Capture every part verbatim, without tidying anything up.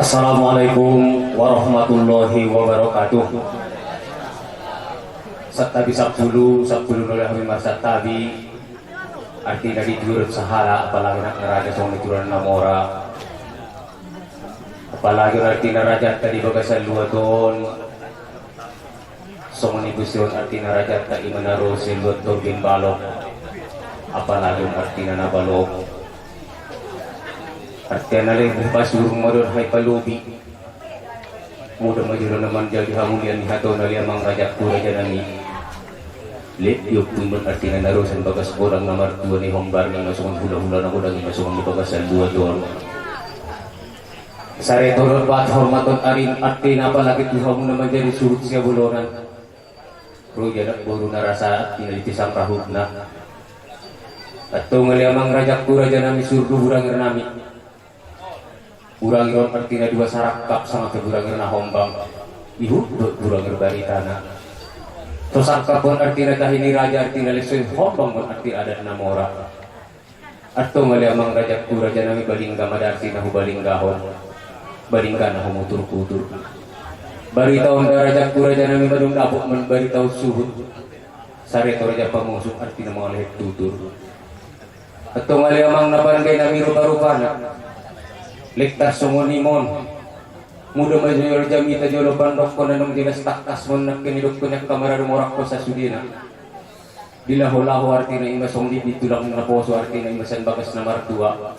Assalamualaikum warahmatullahi wabarakatuh. Santabi sampulu, sampulu na uli hami marsantabi. Artina di tujuh sahala, apalagi anak na raja songon i tulang na mora. Apalagi artina rajanta di bagasan luat on. Songon i pe songon artina rajanta i ma na ro sian luat Torbin Balok. Apalagi artina na balok. Artina na leleng pasurung ma dohot hami palobi. Muda ma jolo na manjadi hamulian ni hatona ale amang rajaku raja nami. Leleng diompu i ma artina na ro sian bagas godang na martua ni hombar ni na songon hulahula na godang i na songon di bagasan luat on. Sareto dohot hormat dohot ari artina apalagi tu hamu na manjadi suhut sihabolonan. Ro i anak boru na rasa artina di pisang rahutna. Antong ale amang rajaku raja nami suhut burangir nami. Burangir on artina dua sarangkap sanga pe burangir na hombang. Ihut dohot burangir baritana. So sangkap on artina tahi ni raja artina leso i hombang on artina adat na mora. Antong ale amang rajaku raja nami balingga ma da artina hubalinggahon. Balingga na humuturhutur. Barita on da rajaku raja nami madung dapot ma on barita on suhut. Sareto raja pamusuk artina mangalehet tutur. Antong ale amang na pande nami ruparupana. Leleng tar songon i ma on. Muda ma jolo jamita jolo pandokkon na nunga jelas tangkas ma on nangkin didokkon ni angka maradu morangkon sasudena. Dilaholaho artina i ma songon i di tulang naposo artina i ma sian bagas na martua.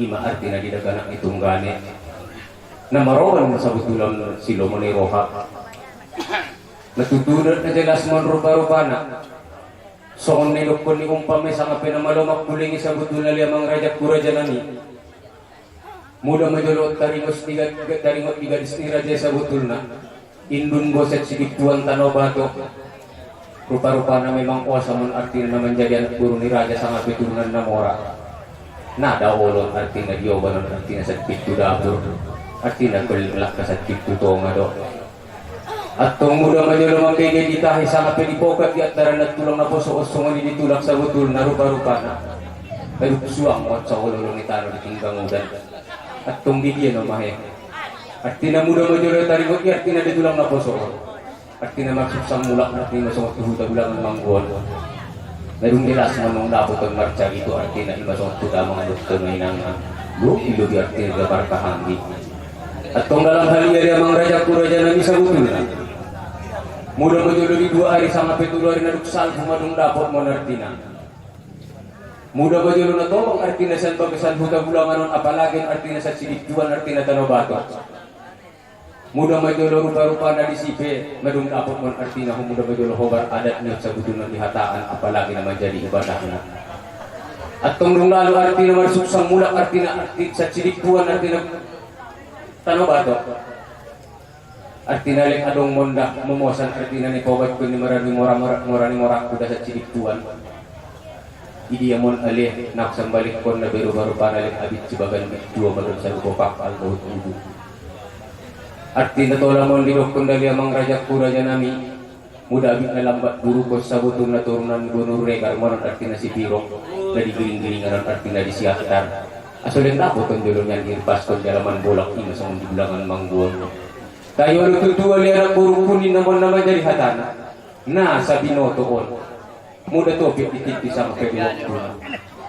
I ma artina di daganak ni tunggane. Na maroban ma sabutulan silomo ni roha. Na tutu dohot na jelas ma on ruparupana. Songon na nidokkon ni umpama i sanga pe na malo mangkulingi sabutulna ale amang rajaku raja nami. Muda ma jolo taringot di ga-, taringot di gadis ni raja i sabutulna. Indun boset sitimpuan Tano Batok. Ruparupana memang osa ma on artina na manjadi anak boru ni raja sanga pe turunan na mora. Nada olo artina dioban on artina sian pintu dapur. Artina kol langka sian pintu tonga do. Antong muda ma jolo mambege ditahi sanga pe dipokat di antaran na tulang naposo on songon i di tulang sabutulna ruparupana. Gabe suang ma on saoloolo ni tano di pinggan udan. Antong di dia nama he. Artina muda ma jolo taringot i artina di tulang naposo on. Artina marsuksang mulak artina songon tu huta Bulangan Mangguon. Na dung jelas ma nunga dapot on marcarito artina i ma songon tu damang dohot tu inang. Lobi-lobi artina di markahanggi. Antong dalam hal i ale amang rajaku raja nami sabutulna. Muda ma jolo di dua ari sanga pe tolu ari na dung salpu ma dung dapot ma on artina. Muda ma jolo na tobang artina sian bagasan huta Bulangan on apalagi artina sian sitimpuan artina Tano Batok. Muda ma jolo ruparupana disi pe na dung dapot ma on artina ho muda ma jolo hobar adat ni on sabutulna di hataan apalagi na manjadi ibadahna. Antong dung lalu artina marsuksang mulak artina arti sian sitimpuan artina Tano Batok. Artina leleng adong ma on da momosan artina ni paobathon ni mora ni mora mora ni mora kuda sian sitimpuan. Idia ma on ale na sambalikkon na be ruparupana leleng abit sibagan bitua ma dohot sarupo pangkal dohot udu. Artina tola ma on didokkon da ale amang rajaku raja nami. Muda abit na lambat buruk on sabutulna turunan Bonur Regar ma on artina sipirok. Na digiring-giringan on artina di Siantar. Aso leleng dapot on jolo nian diirpaskon di alaman bolak i ma songon di Bulangan Mangguon. Tahi olo tutu ale anak boru pun ninna ma on na manjadi hatana. Na sabinoto on. Muda topik di tingki sanga pe di waktu.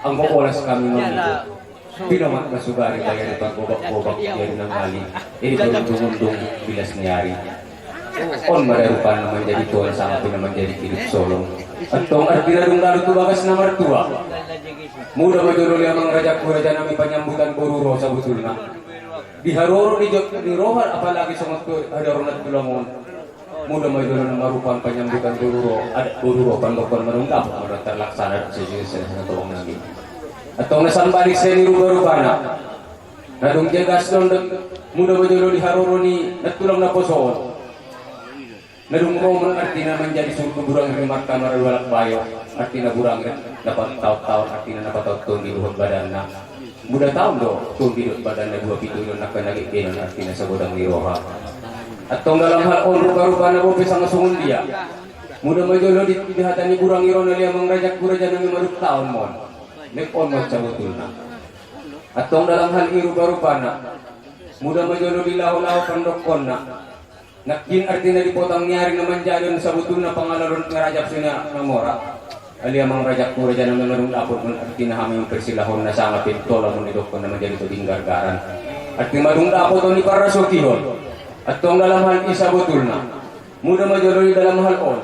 Anggo olas hami mangido. Pinomat na sugari baya di pagobak-gobak jadi na ngali. Jadi berundung-undung bilas ni ari. On ma da rupana manjadi tuan sanga pe na manjadi hidup solong. Antong artina dung lalu tu bagas na martua. Muda ma jolo ale amang rajaku raja nami panyambutan boru ro sabutulna. Di haroro ni jo-, ni roha apalagi songon tu haroro na tulang on. Muda ma jolo na marupan panyambutan boru ro, adat boru ro, pandokkon ma dung dapot ma on tarlaksana dohot sesuai sian hatobang nami. Antong na sambalik sian i ruparupana. Na dung jegas do on do-, muda ma jolo di haroro ni na tulang naposo on. Na dung ro ma on artina manjadi suhut burangir ni markamar dua halak bayo, artina burangir na pataon-taon artina na pataon tondi dohot badanna. Muda taon do tondi dohot badanna dua pitu i do nangkin na gek benon artina sagodang ni roha. Antong dalam hal on ruparupana bope sanga songon dia. Muda ma jolo di, di hata ni burangir on ale amang rajaku raja nami madung taon ma on. Leleng on ma on sabutulna. Antong dalam hal i ruparupana. Muda ma jolo di laho-laho pandokkonna. Nangkin artina di potang ni ari na manjadi on sabotulna pangalaon ni raja sian anak na mora. Ale amang rajakku, raja nami, madung dapot ma on artina hami persilahonna sanga pe tolap ma on didokkon na manjadi tobing gargaran. Artina madung dapot on diparrasokihon. Antong dalam hal i sabotulna, muda ma jolo di dalam hal on.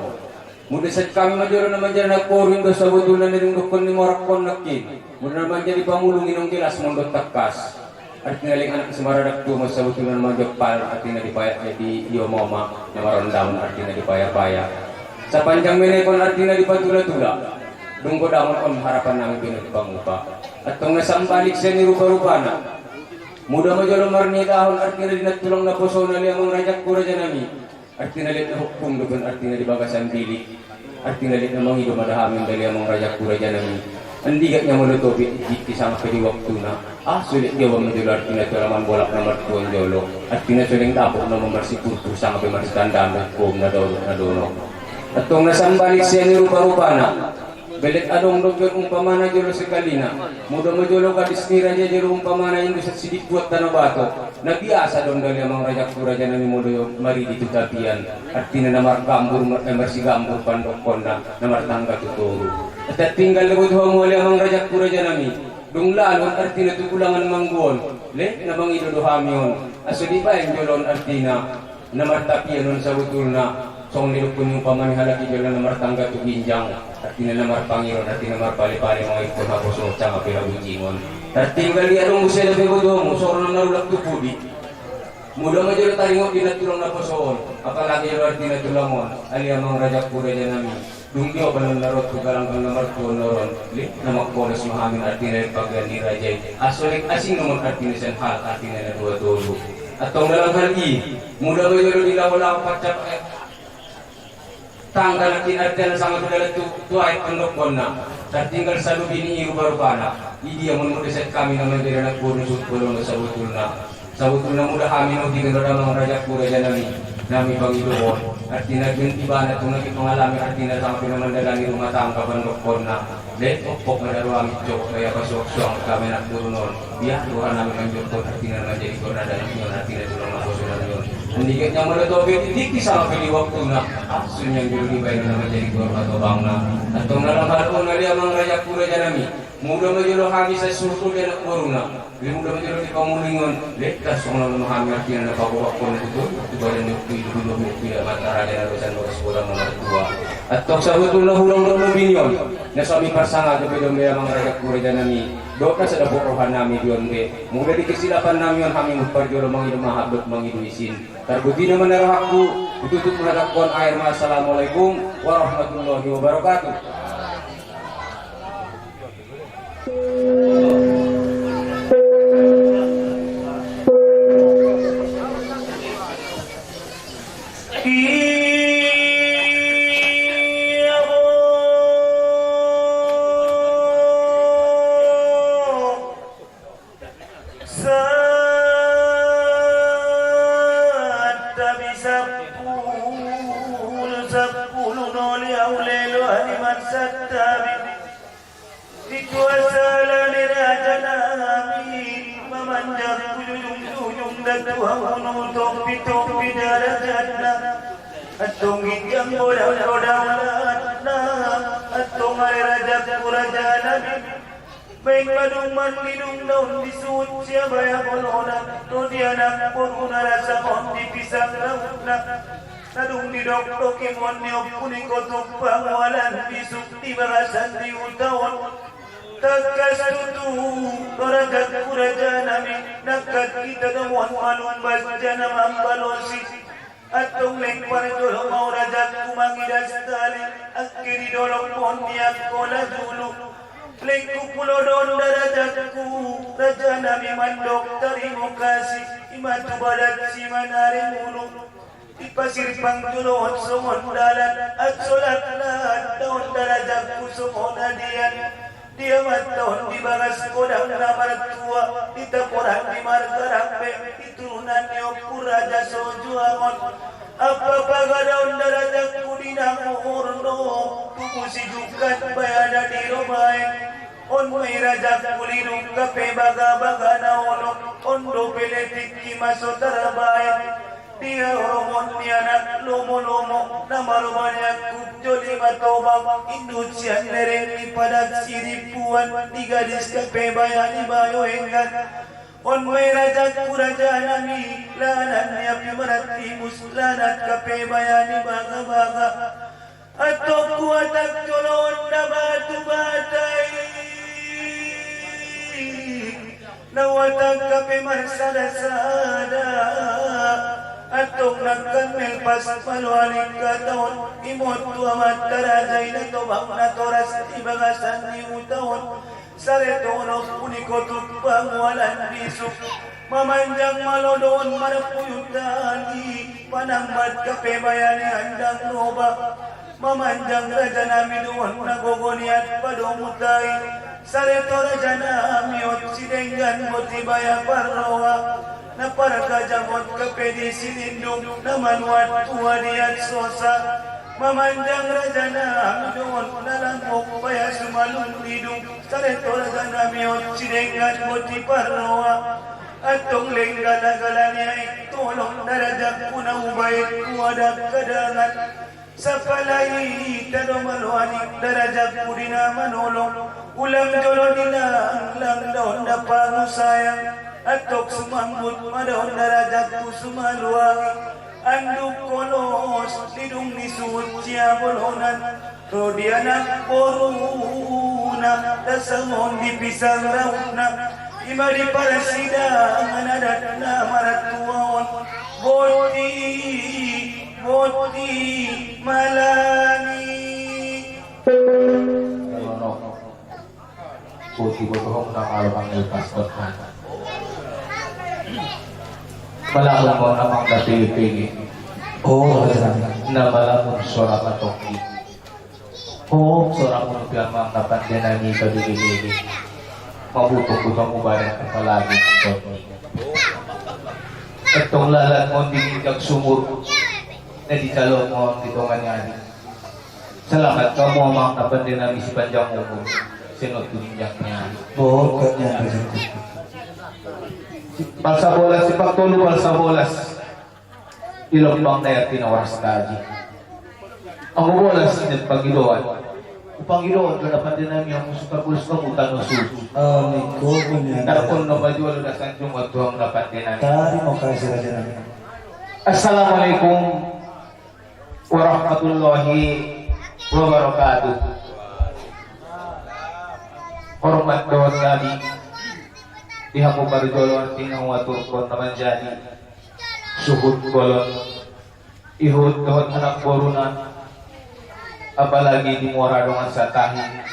Muda sian hami ma jolo na manjadi anak boru i do sabotulna na dung dokkon ni morakkon nangkin. Muda na manjadi pamulung i naung jelas ma on dohot tangkas. Artina leng anak simaradak tua ma sabotulna na manjompal artina di paya-, di, di oma-oma na marondang artina di paya-paya. Sapanjang menekon artina di patula-tula. Dung godang on harapan nami binut pangupa. Antong na sambalik sian i rupa-rupana. Muda ma jolo marnidahon artina di nantulang naposo on ale amang rajakku, raja nami. Artina lek na hompung do pe on artina di bagasan bilik. Artina lek na mangido ma da hami on ale amang rajakku, raja nami. Andigan na molo topik dikki sanga pe di waktuna. Ah, so lek jawa ma jolo artina tu alaman bolak na martuan jolo. Artina so leng dapot nama marsipurpur sanga pe marsitandaan dohot koum na donok na donok. Antong na sambalik sian i rupa-rupana. Belek adong dope umpamana jolo sekalina. Muda ma jolo gadis ni raja jolo umpamana indo sian Sidimpuan Tano Bato. Na biasa do on ale amang rajakku, raja nami, molo maridi tu tapian. Artina na margambur, mar-, eh, marsigambur pandokkonna, na martangga tu toru. Tinggal do buat hamu ale amang rajakku, raja nami. Dung lalu on artina tu ulangan manggu on. Lek na mangido do hami on. Aso dibaen jolo on artina. Na martapian on sabotulna, songon didokkon ni umpama ni halak i jolo na martangga tu ginjang, artina na marpangiron, artina marpale-pale mangikkon haposo sanga pe hagujingon. Tartinggal i adong muse dope botomu, songon na marulak tu pudi. Muda ma jolo taringot di nantulang naposo on, apalagi jolo artina tulang on, ale amang rajakku, raja nami. Dung dioban on na ro tu galanggang na martuon na ro on, lek na mangkolos ma hami on artina di panggabean ni raja i. Aso lek asing nama on artina sian halak artina na dua tolu. Antong dalam hal i, muda ma jolo di laho-laho pancap, eh, tangga nangkin artina sanga tu dalan tu, tu aek pandokkonna. Tartinggal saluhutna i rupa-rupana. Idia ma on muda sian hami na manjadi anak boru suhut bolon sabotulna. Sabotulna muda hami na uti gendor amang rajakku, raja nami, na hami pangidohon. Artina giot ibana tung na giot mangalami artina sanga pe na mandalani rumah tangga pandokkonna. Lek ompok ma da rohami jolo, baya pasuang-suang hami anak boru on. Biar roha nami manjokkon artina na manjadi goar na dalan i on artina tulang naposo nami on. Andigan na molo topik dikki sanga pe di waktuna. Asu nian jolo dibaen na manjadi goar atau bangna. Antong na lam hal on ale amang rajakku, raja nami. Muda ma jolo hami sai suhut di anak boruna. Lek muda ma jolo di pamulingon. Lek songon on ma hami artina na paboakkon na tutu. Tu badan ni ukui, tu badan ni ukui, mata raja na dosan dosan bola ma martua. Antong sabotulna hurang do lobi ni on. Na so hami parsangap dope do on be amang rajakku, raja nami. Dohot na so dapot roha nami di on be. Muda di kesilapan nami on hami muhut parjolo mangido maaf dohot mangido isin. Tarbuti nama na rohangku. Hututup ma hatangkon akhir ma assalamualaikum warahmatullahi wabarakatuh. Santabi sampulu, sampulu noli au lelo hami marsantabi. Di kuasa ni raja nami, mamanjang hujung-hujung dan tuhan gunung tompi-tompi darajatna. Antong ginjang godang-godang lahatna. Antong ale rajaku, raja nami. Baen ma dung mangidung daon di suhut siabaya bolona, ro di anak boruna rasa on di pisang lautna. Na dung didokdoki ma on ni ompu ni kotuk pangualan bisuk di bagasan di huta on. Tangkas tutu, ro rajaku, raja nami, nangkin hita dohot malum bajana mambalosi. Antong leng parjolo ma au rajaku mangidas tali, angke di dolok on di angkola julu. Leng hupulo do on da rajaku, raja nami, mandok tarimo kasih, i ma tu badan simanari mulu. Dipasirpang jolo on songon dalan, ansolatna da on da rajaku songon adian. Dia mantahon di bagas godang na martua, di taporan di margarambe, di turunan ni ompu raja Sojuangon. Apa pagadaon da rajaku di na umurna, tubu si jukat bayada di robaen. On ma i rajangku, lidung hape bagabaga na olo. On dope tingki ma so tarbaen. Di horomon ni anak lomolomo na maromani angkup joli ma tobang, indut sian lereng ni padan sirimpuan, di gadis hape baya ni bayo enggan. On ma i rajangku, rajanami, lanan ni api marantimus, lanan hape baya ni bagabaga. Antong huatak jolo on na batu bata i, na huatak hape marsadasada. Antong nangkan melpas ma loani hata on, imot tu amanta raja i na tobang natoras di bagasan ni huta on. Sare tono puniko tu pangualan bisuk. Mamanjang ma lodoon marpuyut tali, panambat hape baya ni andang roba. Mamanjang rajanami dohot na gogo ni at padomu tai. Sare to rajanami on sidenggan boti baya parroha. Na pargajang on hape di silindung, na manuat tua di at sosa. Mamanjang rajanami dohot na langok baya sumalun nidung. Sare to rajanami on sidenggan boti parroha. Antong lenggalangala ni aek tolong da rajangku na hubaen tu adat hadangan. Sapalai hita do maloani da rajangku di na manolong. Ulang jolo di langlang da on da pangusayang. Antong sumambut ma da on da rajangku sumaluangi. Anduk kolos lidung ni suhut siabolonan. Ro di anak boruna da songon di pisang rautna. I ma di parsidangan adatna martua on. Boti, boti, malani. Boti botohon na malo mangelpas kota. Malamun ma na mangkatege-tege. Oh, na malamun sora patonggi. Oh, sora munu piamang na pande nami pabege-bege. Mabutung-butung mubarak apalagi tonggi. Antong lalat mon di ginjang sumur. Na di jalok mon di tonga ni ari. Selamat hamu amang na pande nami sipanjang umur. Seno tu ginjang ni ari. Bokak ni ari. Pal sabolas, sipang tolu pal sabolas. Di lombang na i artina horas taji. Anggo bolas na pangidoan. Pangidoan do na pande nami hamu suka bolas hamu tano susu. Amin. Tarpon no majual da sanjung waktu hamu na pande nami. Tarimo kasih raja nami. Assalamualaikum warahmatullahi wabarakatuh. Hormat dohot nami di hamu parjolo, artina huaturhon na manjadi suhut bolon, ihut dohot anak boruna, apalagi di muara dongan satahi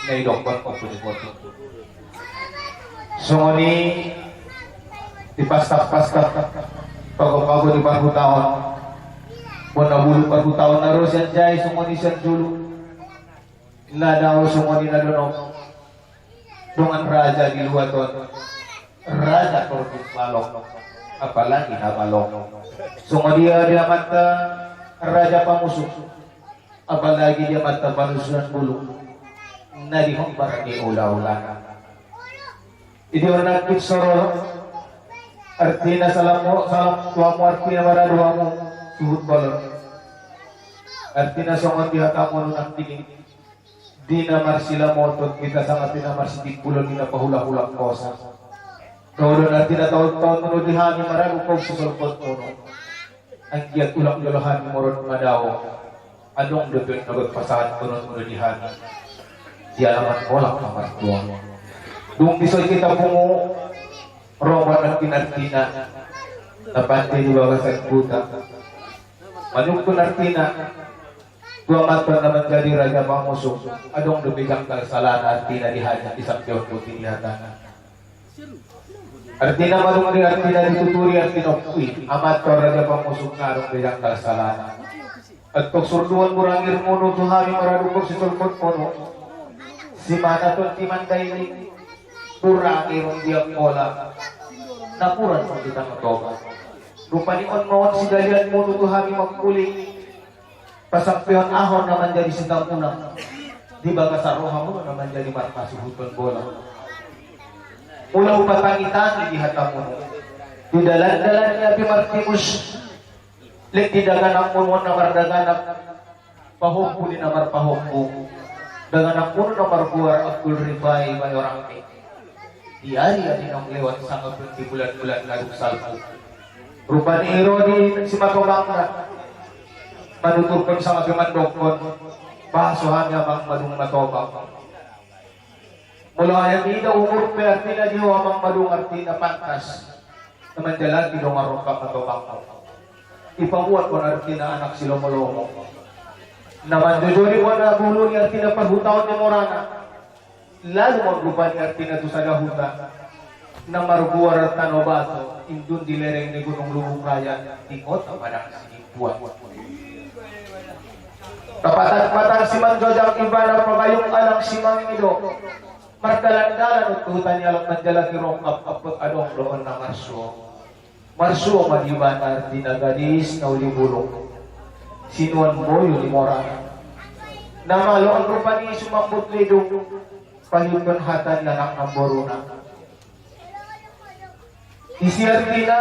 na idokkon Ompu ni Botu. Songon i di pastap-pastap, pago-pago di parhutaon, bona bulu parhutaon na ro sian jae songon i sian julu. Na dao songon i na donok dongan raja di luat on, raja torbuk balok, apalagi na balok. Songon i di amanta raja pamusuk. Apalagi di amanta panusuran bulu na di hombar ni ula-ula. Di on nangkin soro, artina salam, salam tu hamu, artina maradu hamu suhut bolon. Artina songon di hatamu nangkin i, di na marsilamoton hita sanga di na marsitimpulan, di na pahula-hula hosa. Dohot artina taon-taon munu di hami maradu hau sisolhot munu. Anggiat ulang jolo hami moron madao. Adong dope na boi pasahat bonon munu di hami di alaman holang na martua. Dung dison hita pungu, ro ma nangkin artina na pande di bagasan huta. Manungkun artina tu amanta na manjadi raja pamusuk, adong dope jangkal salana artina di hami di sampe on boti di hatana. Artina manung di artina dituturi artina, ui, amanta raja pamusuk na adong dope jangkal salana. Antong surduon burangir munu tu hami maradu hau sisolhot munu. Simana ton di mandailing, burangir di Angkola, napuran di Tano Toba. Rupani on ma on sigalian munu tu hami mangkuling. Pasampehon ahu na manjadi sitamulang. Di bagasan rohamuna na manjadi marhasuhuton bolon. Molo hupatangitangi di hatamuna, di dalandalan ni api martimus, lek di dagananmuna na mardaganan, pahompu ni na marpahompu, dagananmuna na margoar Abdul Rifai Mayorangke. Di ari-ari naung lewat sanga pe di bulan-bulan na dung salpu. Rupani i ro di simatobangna manuturhon sanga pe mandokhon, bahaso hami amang madung matobang. Molo ayam ida umur pe artina di ho amang madung artina pantas na manjalaki dongan rongkap matobang. Dipabuat hon artina anak silomolomo na manjojodi hon na bulung i artina parhutaon ni morana. Lalu ma rupani artina tu sada huta na margoar Tanobato, indun di lereng ni Gunung Lubuk Raya di kota Padang Sidimpuan. Kapatang-patang simanjojak ibana pagayung anak simangido, mardalan-dalan tu huta ni anak manjalaki rongkap, apot adong do on na marsuo. Marsuo ma di ibana artina gadis na uli bulung, sinuan boyu ni morana. Na malo on rupani sumambut lidung, pahiuthon hata ni anak namboruna. Isi artina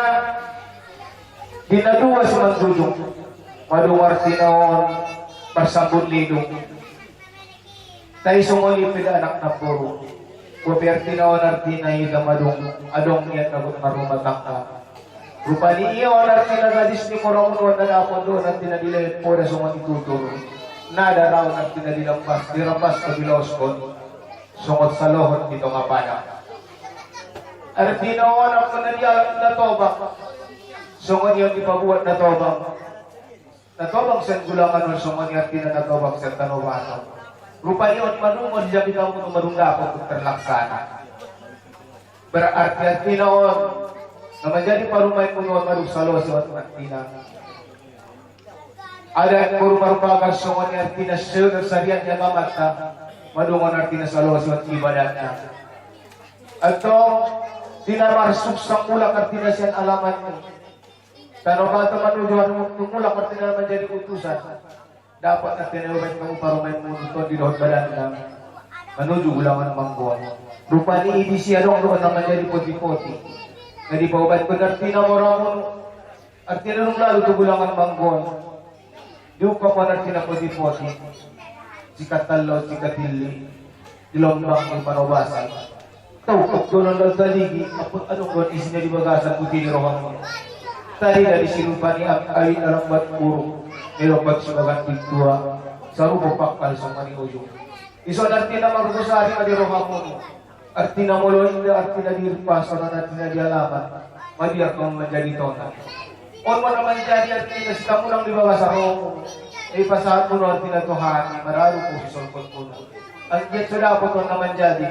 di na dua simanjujung, madung artina on marsambut lidung. Tai songon i pe da anak namboru. Bope artina on artina i da madung adong nian na marrumah tangga. Rupani ia on artina gadis ni moramun on na dapot do on artina di lehe poda songon i tutur. Na da ra on artina di lambas, di lambas na dilaoskon songon salohot di tonga padang. Artina on angka na dialap na tobang, songon i on dipabuat na tobang. Na tobang sian gulangan on songon i artina na tobang sian Tanobato. Rupani on madung on di jabitanmuna madung dapot terlaksana. Berarti artina on na manjadi parumaenmuna on madung salosi on artina. Adat boru Marbagas songon i artina seudar sarian ni agamanta madung on artina salosi on ibadatna. Antong di na marsuksang mulak artina sian alamanna. Tanobato manuju hamu mulak artina manjadi utusan. Dapot artina ubaen hamu parumaenmuna tondi dohot badanna manuju gulangan manggohi. Rupani i disi adong do on na manjadi poti-poti na dipaubaenkon artina moramuna. Artina dung lalu tu gulangan manggohi. Diungkap on artina poti-poti. Sikatallo, sikatilli. Di lombang ni panobasan. Tau pok donon dal taligi, apot adong do on isi na di bagasan buti ni rohamuna. Tadi dari si rupani am ai na lambat buruk, ni lompat si bagan pintua, sarupo pangkal songon i ujung. Ison artina margosari ma di rohamuna. Artina molo inda artina di irpas, songon artina di alaman. Mabiar hamu manjadi tona. On ma na manjadi artina sitamulang di bagasan rohamuna. Ipasahatmuna artina tu hami, mararu tu sisolpotmuna. Anggiat so dapot on na manjadi.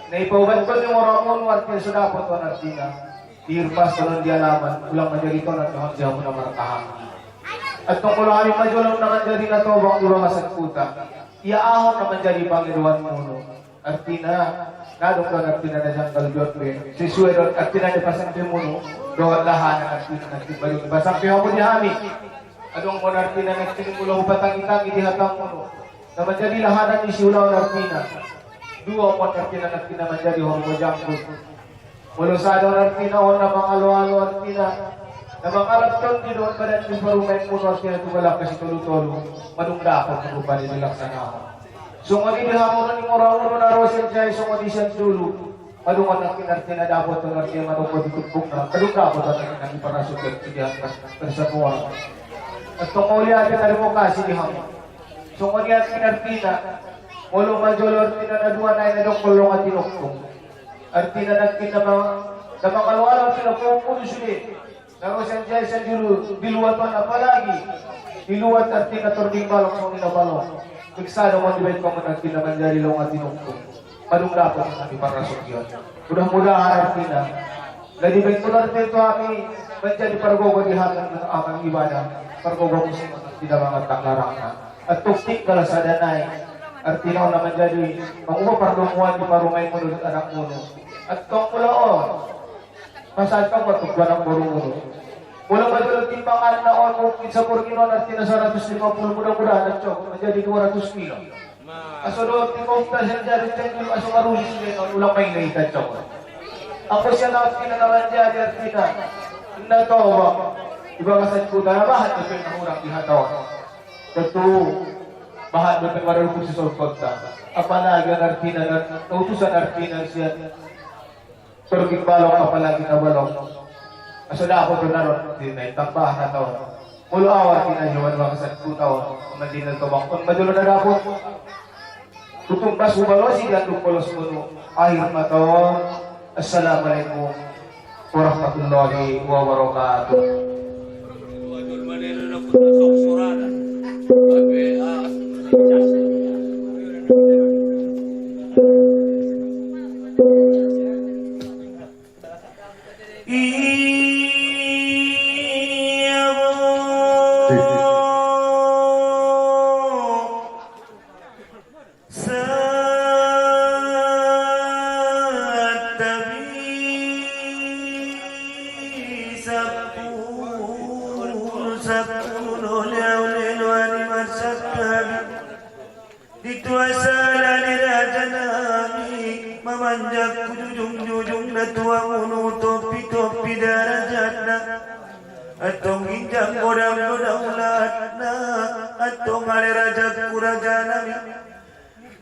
Na ipaubaenkon ni moramuna artina so dapot on artina. Di irpas songon di alaman, ulang manjadi tona dohot di hamuna martahang. Antong molo hami ma jolo na manjadi na tobang di bagasan huta. Ia aha na manjadi pangidoanmuna. Artina, na adong do on artina na janggal do on be. Sesuai do on artina na pasampemuna. Dohot lahanan artina na timbali pasampe hamu di hami. Adong do on artina na tingkula hupatangi-tangi di hatamuna. Na manjadi lahanan ni siulaon artina. Dua do on artina na artina manjadi horbo janggut. Molo sada on artina on na mangalo-alo artina. Na mangalap tondi dohot badan ni parumaenmuna artina tu balak na sitolu-tolu. Madung dapot rupani dilaksanahon. Songon i di hamuna ni moramuna na ro sian jae songon i sian julu. Madung on artina dapot on artina manopoti tumpukna. Madung dapot on artina diparasukan tu dia persamuan. Antong mauliate tarimo kasih di hamu. Songon i artina. Molo ma jolo artina na dua nai na dong molo nga tinongtong. Artina nangkin na ma-, na mangalo-alo artina pohon mudu sude. Na ro sian jae sian julu, di luat on apalagi. Di luat artina tording balok songon i na balok. Peksa do on dibaen hamu nangkin na manjadi longa tinongtong. Madung dapot nami parrasukion. Mudah-mudahan artina. Na dibaen hamu artina tu hami manjadi pargogo di hami amal ibadah. Pargogo musik di dalam tanglarangna. Antong tinggal sada nai. Artina on na manjadi manguba pardomuan di parumaenmuna dohot anakmuna. Antong molo on. Masa antong ma tu anak borumuna. Molo ma jolo timbanganna on mungkin saborngin on artina saratus lima puluh, mudah-mudahan na cukup manjadi dua ratus kilo. Aso dohot di kota sian jari tentu aso marulis dengan ulang main dari kacau. Aku sian artina na manjadi artina na toba di bagasan kota na bahat dope na hurang di hataon. Tentu bahat dope marukun sisol kota. Apalagi artina na utusan artina sian Torgin balok apalagi na balok. Aso dapot on aron di na tambah na taon. Molo awar di na jaman bagasan ku taon. Mandina tobang on majolo na dapot. Tutung pas hubalosi di anduk polos munu. Akhir ma taon. Assalamualaikum warahmatullahi wabarakatuh. Santabi sampulu, sampulu lea ulelo ani marsantabi. Di tua sala ni raja nami, mamanjak ku jujung-jujung na tua munu topi-topi darajatna. Antong ginjang godang do daulatna, antong ale raja ku raja nami.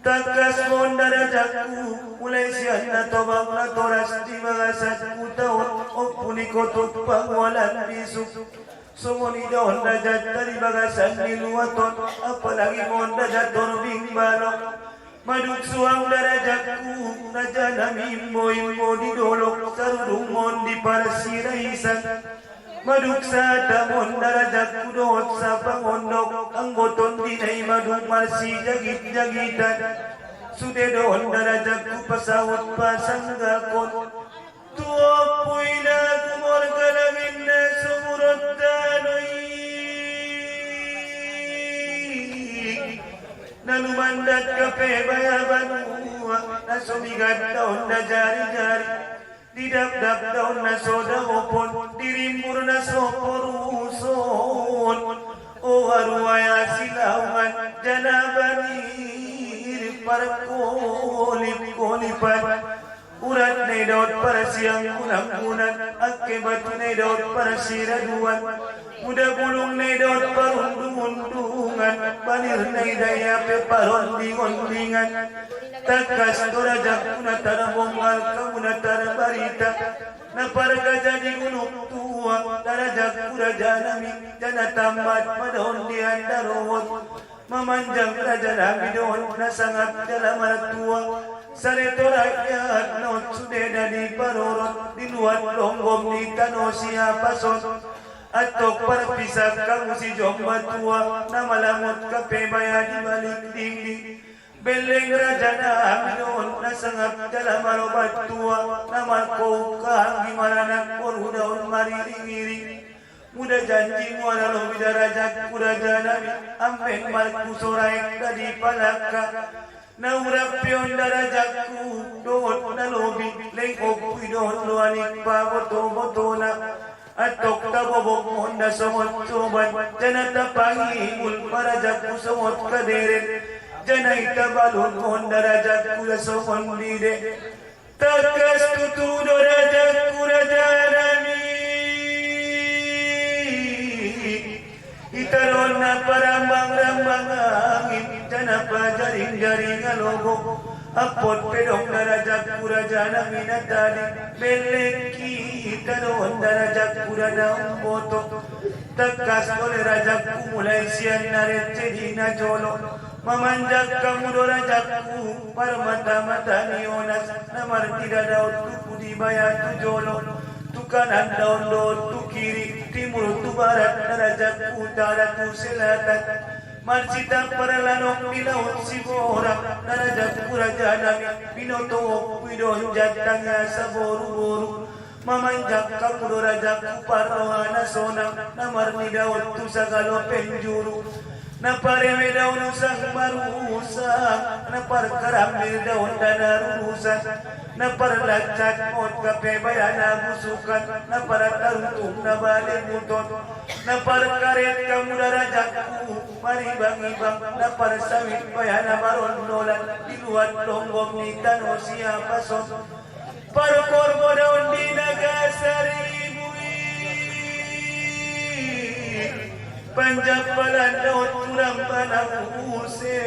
Tangkas ma on da raja ku, mulai sian na tobang na toras di bagasan ku taon, ompu ni kotuk pangualan bisuk. Songon i da on raja ta di bagasan ni luat on, apalagi ma on raja Torbing balok. Madung suang da raja ku, raja nami imbo-imbo di dolok, sarudung ma on di parsiraisan. Madung sada ma on da raja ku dohot sapangondok, anggo tondi na i madung marsijagit-jagitan. Sude do on da raja ku pasaut pasanggalkon. Tu ompu ina ku morga na minna sumurut tano i. Na lumandat hape baya banua, na so migat da on da jari-jari. Didapdap da on na so daopon, dirimbur na so poruson. O haruaya silaungan, jana banir parkolip-kolipan. Urat na i daot parsianggunan-gunan, angke batu na i daot parsiraduan. Muda bulung na i daot parundung-undungan, banir na i da i hape paronding-ondingan. Tangkas do raja ku na tarbonggal, hamu na tarbarita. Na pargaja di gunung tua, da raja ku raja nami, jana tammat ma da on di andarohot. Mamanjang raja nami do on na sangap jala martua. Saleto rakyat na on sudena diparorot, di luat longgom di tano Siapas on. Antong parpisak hamu sijomba tua, na malangot hape baya di balik dingding. Belleng raja nami do on na sangap jala maroban tua, na markouk haanggi maranak boru da on mariring-iring. Muda janji muara lobi da raja ku raja nami, amben markuso raek da dipalangka. Na urap pe on da raja ku dohot na lobi, leng ompu i do on loaning paboto-botona. Antong tabobok ma on da songon coban, jana tapangingul ma raja ku songon kaderen. Jana i tabalun ma on da raja ku da songon dide. Tangkas tutu do raja ku raja nami. Ita do on na parambang-rambang angin, jana pajaring-jaring alogo. Ampot pe dong da raja ku raja nami na tadi. Belleng hita do on da raja ku da na umboto. Tangkas do ale raja ku mulai sian na rente di na jolo. Mamanjak hamu do raja ku, parmata-mata ni onas, na marnida daot tubu di baya tu jolo, tu kanan daon dohot tu kiri, timur tu barat, na raja ku utara tu selatan. Marsitampar lanok ni Laut Siborang, na raja ku raja nami, binoto ompu i do on jatang i asa boru-boru. Mamanjak hamu do raja ku parroha na sonang, na marnida on tu sagalo penjuru. Na pareme daon usang marusang, na parkarambir daon dana rurusan, na parlansat mot kape baya na busukan, na partaruntung na bale buton, na parkaret hamu da rajakku maribangibang, na parsawit baya na marondolan di luat longgom ni tano Siapas on. Parkorbo daon di naga saribu i, panjampalan daon tu ramba na muse.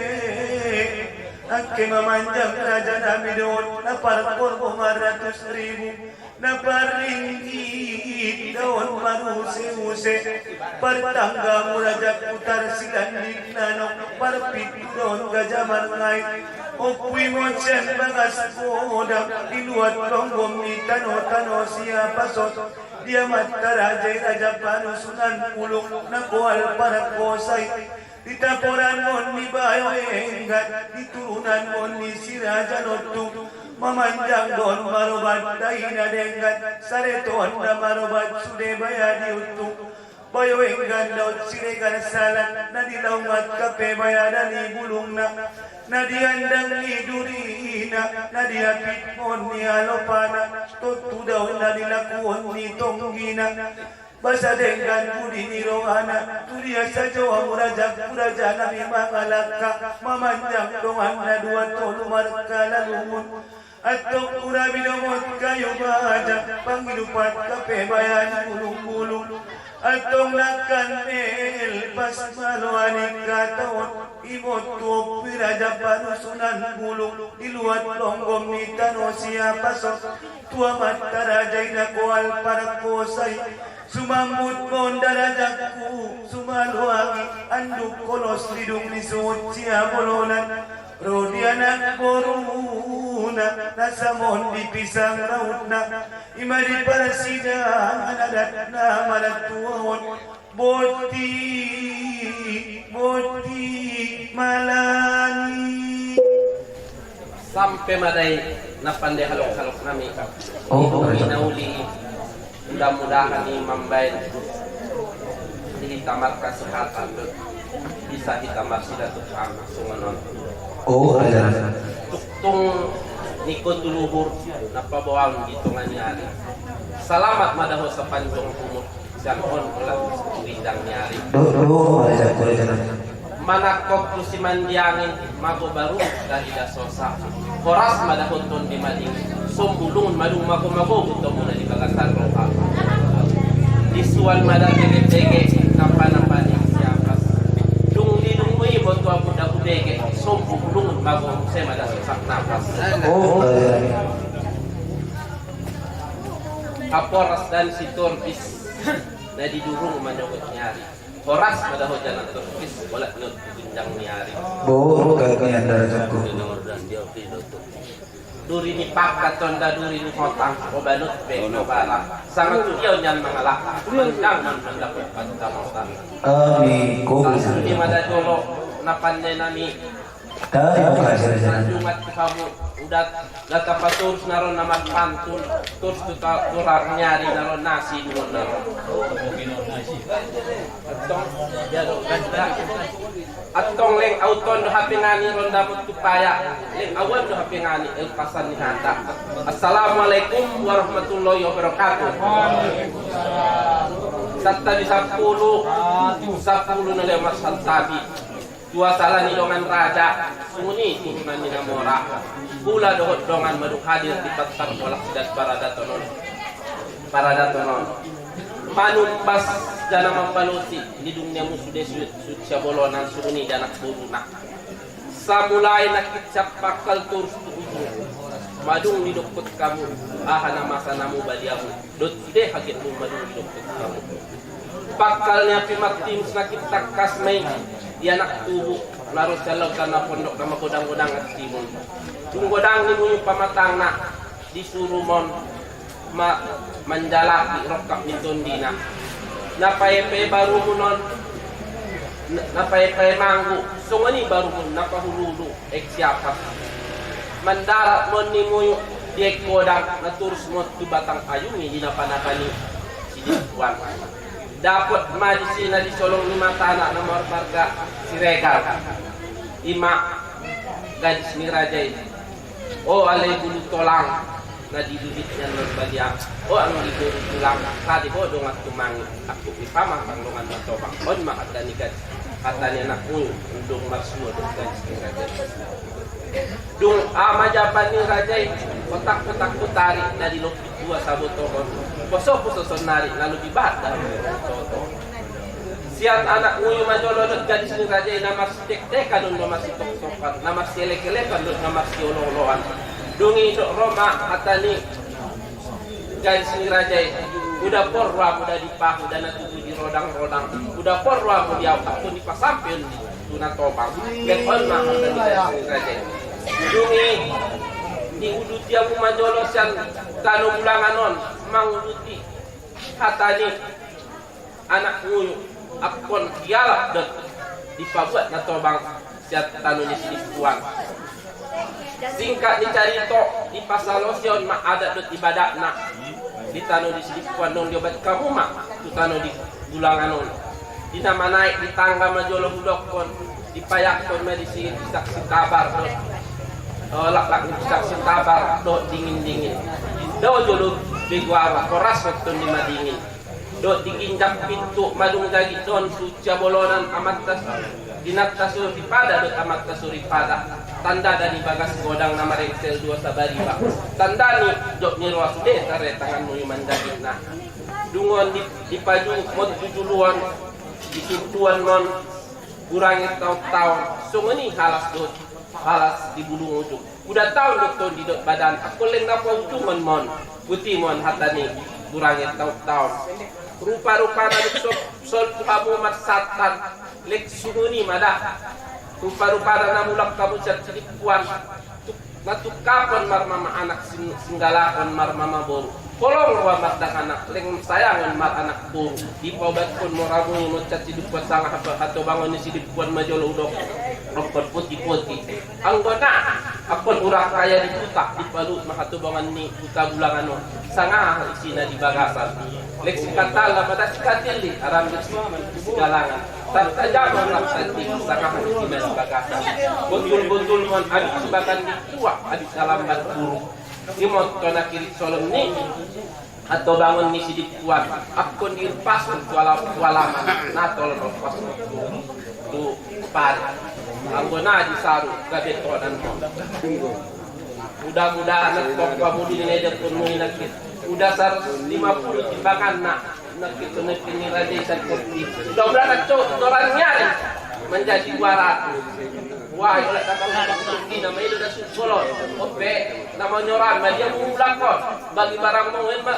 Angke mamanjang raja nami daon na parkorbo maratus ribu, na parringgit daon maruseuse. Partangga hamu rajakku tarsilandit nanok, parpitu daon gaja marngait. Ompui mot sian bagas godang di luat longgom ni tano-tano Siapas on. Di amanta raja i Raja Panusunan Bulung na koal parkosa i. Di taporan on ni Bayo Enggan, di turunan on ni si Raja Lontung, mamanjang do on maroban daina denggan, saretoan na maroban sude baya di untung. Bayo Enggan dohot Siregar salan, na di laungat kape baya da ni bulungna, na di andang ni durina, na di apit mon ni alopana, tontu daon na di lakuon ni tonggina. Basa denggan budi ni rohana, tu dia sajo hamu raja, tu raja nami mangalangka, mamanjang dongan na dua tolu markalalungun. Antong hurabi do mot kayu baja, pangilupat kape baya ni bulung-bulung. Antong nangkan mel pas maloani kataon, imot tu ompui Raja Panusunan Bulung, di luat longgom ni tano Siapas on, tu amanta raja i na koal parkosa i. Sumambut ma on da rajakku, sumaloangi, anduk holos ni dung ni suhut siabolonan. Ro di anak boruna, na samon di pisang rautna, ima di parsidangan adat na manatua on, boti, boti, malani. Sampe ma da i na pande halok-halok nami. Oh, di na uli. Mudah-mudahan i mambaen di hita markasehatan dohot bisa hita marsilaturahmi songon on. Oh, raja. Tungtung ningku tu luhut na paboaon di tonga ni ari. Selamat ma da ho sapanjang umur sian on holan tu ginjang ni ari. Dohot do, raja, raja. Manangkok tu simandiang i, mago baru dari dasosa. Horas ma da ho tondi mading, sombulungun ma dung mago-mago butomuna di bagasan roha. Disuan ma da bege-bege, napa-napa ni Siapas. Dung dilungun i boto abu dabu bege, sombulungun mago muse ma da sosak napas. Oh, eh. Haporas dan si Torbis, na di durung manyogot ni ari. Horas ma da ho jala torkis, holan tu ginjang ni ari. Bo, gabe ni andar jangku. Duri ni pangkat tonda duri ni hotang, o banut be, o bara. Sanga tu dia nian mangalak, mandang mandapot pancamotan. Amin. Ko sasuni ma da jolo, na pande nami. Tarima kasih, raja. Sanjungan tu hamu, udat, lata paturus na ro na marpantun, turus tu ta-, turang ni ari na ro nasi, duon na ro. Antong, antong leng au ton do hape ngani ronda mut tu paya, leng au an do hape ngani elpasan ni hata. Assalamualaikum warahmatullahi wabarakatuh. Santabi sampulu, sampulu na lewat santabi. Tua sala ni dongan raja, sunguni turunan ni na mora. Hula dohot dongan madung hadir di patang bolas dan paradaton on. Paradaton on. Manumpas jana mambalosi, nidung ni hamu sude suhut, suhut siabolonan sunguni danak boruna. Samulai nangkin sian pangkal torus tu ujung. Madung nidokkon hamu, aha na masa na mubali hamu. Dohot sude hagiotmu madung nidokkon hamu. Pangkal ni api martinus nangkin tangkas ma i di anak tubu, na ro sian lautan na pondok na magodang-godang timun. Dung godang ni muyuk pamatangna, disuru ma on ma-, manjalaki rongkap ni tondina. Na pae-pae barumun on, na, na pae-pae manggu, songon i barumun na pahulu-hulu. Ek Siapas. Mandarat ma on ni muyuk di ek godang na torus ma on tu batang ayumi di napa-napa ni sidintuan. Dapot ma disi na disolong ni matana na marmarga Siregar. I ma gadis ni raja i. O ale bulu tolang, na dilubit nian marbaliang. O anggi boru tulang, sade ho dongan tumangi. Angkup ni paman pangdongan na tobang. On ma hata ni gadis, hata ni anak muyuk, dung marsuo dohot gadis ni raja i. Dung ama jaban ni raja i, otak-otak tu tari na dilompit dua sabotohon. Poso-poso sonari na lobi bahat dalam toto. Sian anak muyuk ma jolo dohot gadis ni raja i na marsitektekan dohot na marsitoktokan, na marsielek-elekan dohot na marsiolo-oloan. Dung i dohot ro ma hata ni gadis ni raja i, uda porro ahu uda di pahu, uda na tutu di rodang-rodang, uda porro ahu di ahu, angkon dipasampe on tu na tobang. Get on ma hata ni gadis ni raja i. Dung i diuduti ahu ma jolo sian tano Bulangan on, manguduti hata ni anak muyuk, angkon dialap dohot dipabuat na tobang sian tano ni sidimpuan. Singkat ni carito, dipasalosi on ma adat dohot ibadatna di tano ni sidimpuan. Dung diobat hamu ma tu tano di Bulangan on, di na manaek di tangga ma jolo hudokkon, dipayakkon ma disi pisang sitabar dohot, eh, laklak ni pisang sitabar dohot dingin-dingin. Dao jolo begu awa, horas ma tondi madingin. Dohot diginjang pintu madung jagit on tu siabolonan amanta su-, inanta suripada dohot amanta suripada. Tanda da ni bagas godang na marengsel dua sabariba. Tanda ni jok ni roha sude tare tangan muyuk manjagitna. Dung on di, dipajungkon tu juluan, disuntuan non, gurange taon-taon, songon i halas dohot halas di bulung ujung. Uda taon dohot tondi dohot badan, angkon leng na paujungon ma on, buti ma on hata ni gurange taon-taon. Rupa-rupana dung so-, solpu hamu marsantan, leng songon i ma da. Rupa-rupana na mulak hamu sian sidimpuan, tu-, na tungkapon marmama anak sing-, singgalakon marmama boru. Holong roha mardanganak, leng sayangon maranak boru. Dipaubatkon mora muyuk on sian sidimpuan, sanga hatobangon ni sidimpuan ma jolo hudok. Rongkon poti-poti. Anggo na, angkon urang kaya di huta, dipaluhut ma hatobangon ni huta Bulangan on. Sanga aha isina di bagasan. Leng singkatala ma da singkatillit, arambir sigalangan. Tartajamon rap tanding, sanga aha isina di bagasan. Botul-botul ma on, abit sibatan di tua, abit na lambat buruk. I ma on tona kirit solom ni hatobangon ni sidimpuan, angkon diumpashon tu ala-, tu alaman, na tolon ompashon tu, tu parik. Anggo na disaru gabe tonan ma on. Mudah-mudahan antong pamuli ni na idaponon muna i nangkin. Uda saratus lima puluh timbanganna. Nangkin tu nangkin ni raja i sangkopi. Uda-uda na cok torang nyari manjadi dua ratus. Wah, iolak datang datang tu di nama itu dah susolot. Ope, nama nyoran ma dia mulakon. Bagi barang mau ma,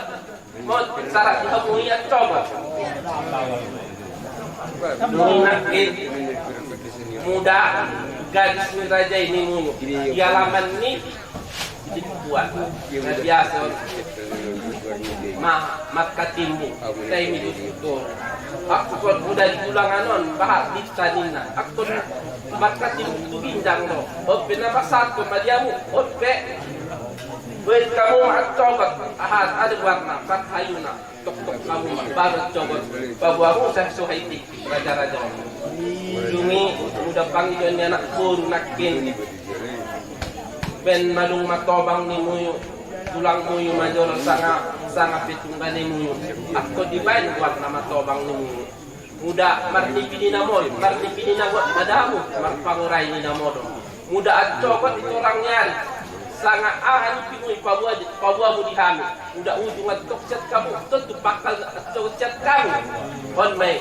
mau syarat dia mau ia coba. Nangkin muda gadis ni raja i ni muyuk. Di alaman ni Sidimpuan. Na biasa on. Ma, mangkatimbul. Taimi tutu. Angkon uda di Bulangan on, bahat di taninna. Angkon mangkatimbul tu ginjang do. Ope na pasahat ma dia mu. Ope. Buat hamu ma cogot. Aha, ada buat na, pat hayuna. Toktok hamu ma, baru cogot. Paboa hamu sai so haitik. Raja-raja. Ujung i, uda pangidoan ni anak boru nangkin. Baen ma dung ma tobang ni muyuk, tulang muyuk ma jolo sanga, sanga pe tungga ni muyuk. Angkon dibaen buat na ma tobang ni muyuk. Muda marnipi ni na modom, marnipi ni na godang ma da hamu, marpangurai ni na modom. Muda ancogot di torang ni ari. Sanga aha ni pingui paboa di, paboa mu di hami. Uda ujung antong sian hamu, tontu pangkal antong sian hamu. On ma i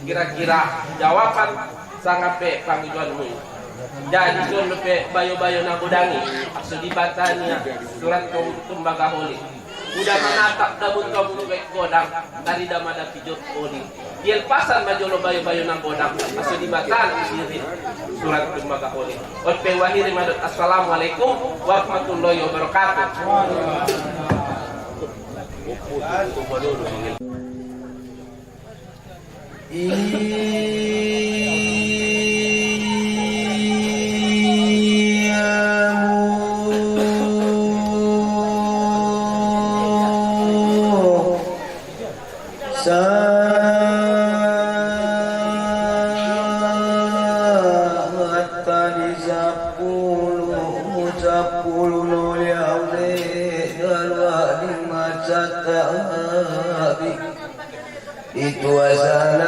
kira-kira jawaban sanga pe pangidoanmu i. Jadi songon pe bayo-bayo na godang i, aso dibata nian surat tu Tumbaga Holing. Uda manatap dabu tu abu baik godang, tarida ma da pijot holing. Dielpasan ma jolo bayo-bayo na godang, aso dibata sirit surat Tumbaga Holing. On pe huakhiri ma dohot assalamualaikum warahmatullahi wabarakatuh. Santabi. Itu asal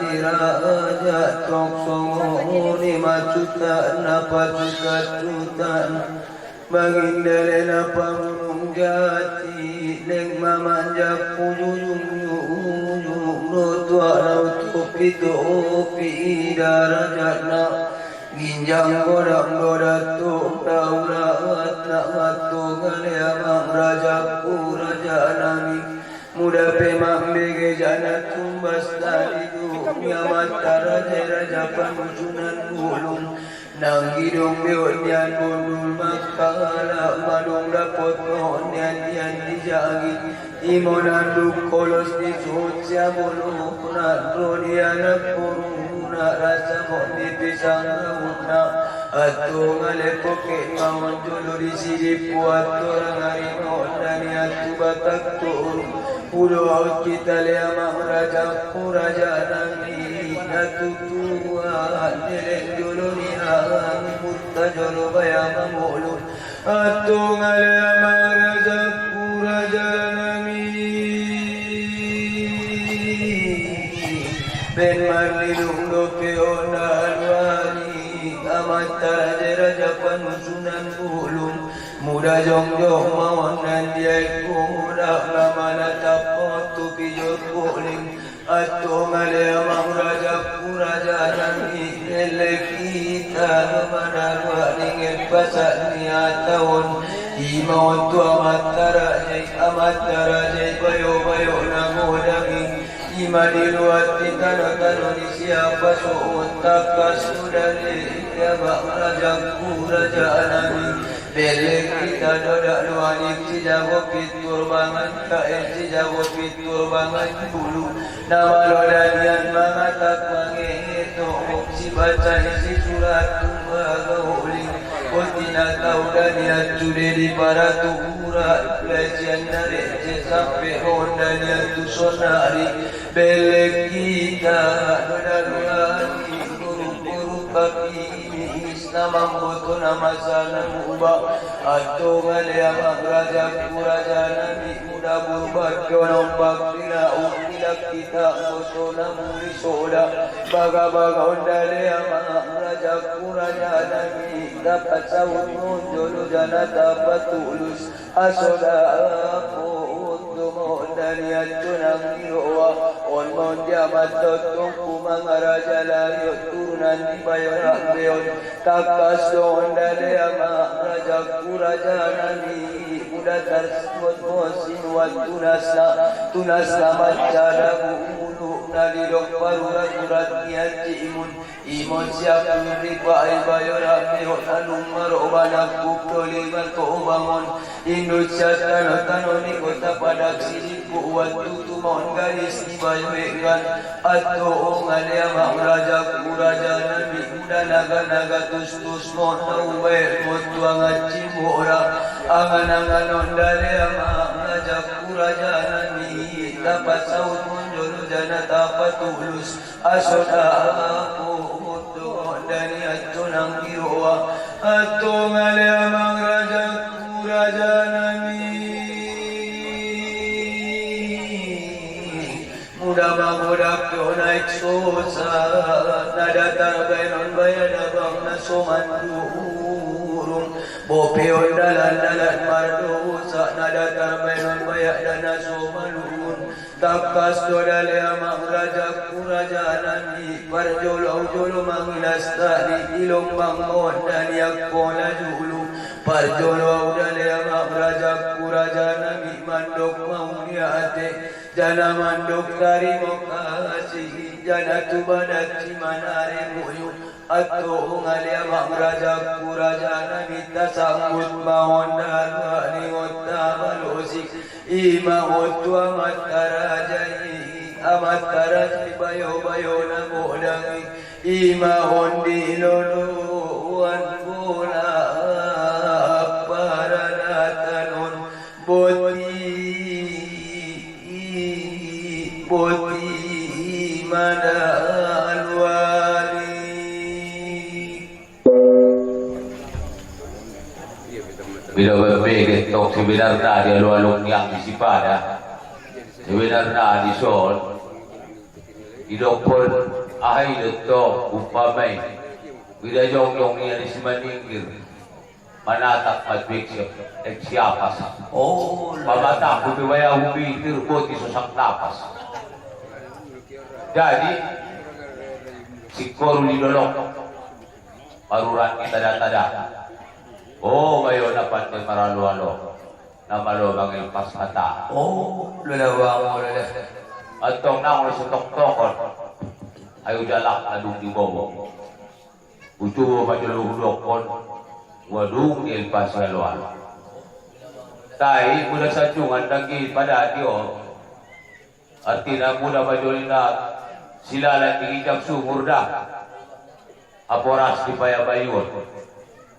ni raja tong songon i ma tutan na patutan-tutan. Mangindale na pamunung jati, leng ma manjak ujung-ujung, do tuak na utopi-topi darajatna. Ginjang godang do datuk daulat na mantong ale amang raja raja nami. Muda pe mambege jana tumbas tadi tu ni amanta raja raja panusunan bulung. Nang gidong beot nian bondul mangkala madung dapot nian nian di jagi. Imo nanduk kolos ni suhut siabolo na ro di anak boru na rasa mok ni pisang raut na. Antong ale poke maon jolo di sidi puat torang ari maon dani atu batak toru. Udo aut kita le amang raja raja nami na tutuan leleng jolo ni alang murta jolo baya mamolung. Antong ale amang raja raja nami. Ben marnidung dope on na aluani amanta raja raja panusunan bulung. Muda jongjong maon nan diaek muda na manatap on tu pijor boling. Antong ale amang raja raja nami leleng kita manaruak ningen pasak ni hata on. Ima on tu amanta raja i amanta raja i bayo-bayo na godang i. Ima di luat di tano-tano ni siapa so on tangkas suda ni amang raja raja nami. Leleng kita dodak luani sijago pintur bangan kaen sijago pintur bangan bulu. Na malo danian mangatak mangehe tongok sibaca isi surat tumbaga holing. Boti na tau danian sude di paratu urat pelecehan na rece sampe on danian tu sonari. Leleng kita dodak luani guru-guru kaki Isna mamboto na masa na muba. Antong ale amang raja raja nami muda burbat donom bakti na ukidak kita mboto na muli soda. Baga-baga on dale amang raja raja nami dapat saut monjolo jana dapat tulus. Aso dapot do ma on danian tu nang ni roa on ma on dia mantontongku mangaraja lariot turunan ni bayo rambeon. Tangkas do on dale amang raja raja nami muda tarsimot mo sinuan tunasna tunasna mancada bulu na didok parurat-urat ni anjimun. Imon siap nuri paai bayo rambeon alung maroba nangkup doli martobangon. Indut sian tano-tano ni kota padak sidipuk uan tutu maon gadis ni bayo enggan. Antong ale amang raja raja nami muda naga-naga tustus maon na ubaen maon tu angan cimora. Angan-angan on dale amang raja raja nami dapat saut monjolo jana dapat tulus. Aso dapot do on danian tu nang ni roa. Antong ale amang raja raja nami. Muda mangodap do naik sosa na datar baenon baya dabang na so mandurung. Bope on dalan-dalan mardosa na datar baenon baya da na so malungun. Tangkas do dale amang raja raja nami parjolo au jolo mangilas tali di lombang on danian pola julu. Parjolo au dale amang raja raja nami mandok mauliate jana mandok tarimo kasih jana tu badan si manare muyu. Antong ale amang raja raja nami tasambut ma on dalan ni on tabalosi. Ima on tu amanta raja i amanta raja i bayo-bayo na godang i. Ima on di loloan bola paradatan on. Boti boti ma da aluani. Bida bebe Tong sebenarna di alo-alo nian di sipada, sebenarna di son, didokkon aha i do tong umpama i, mida jongjong nian di simaninggir, manatap ma tu eksi, eksi apas. Oh, pamatangku pe wayahum i, tir boti sosak napas. Jadi, singkoru di dolok, parurat di tada-tada. Oh, bayo na pandai maralo-alo, na malo mangelpas hata. Oh, lola bang, oh, lola. Antong nang olo setoktokon, ayo jalak adung di bobo. Ucubo ma jolo hudokkon, wadung di elpas alo-alo. Tai, mula sanjungan dagi pada dio. Artina mula ma jolo na silalat di ginjang sumur da. Haporas di payabayuon.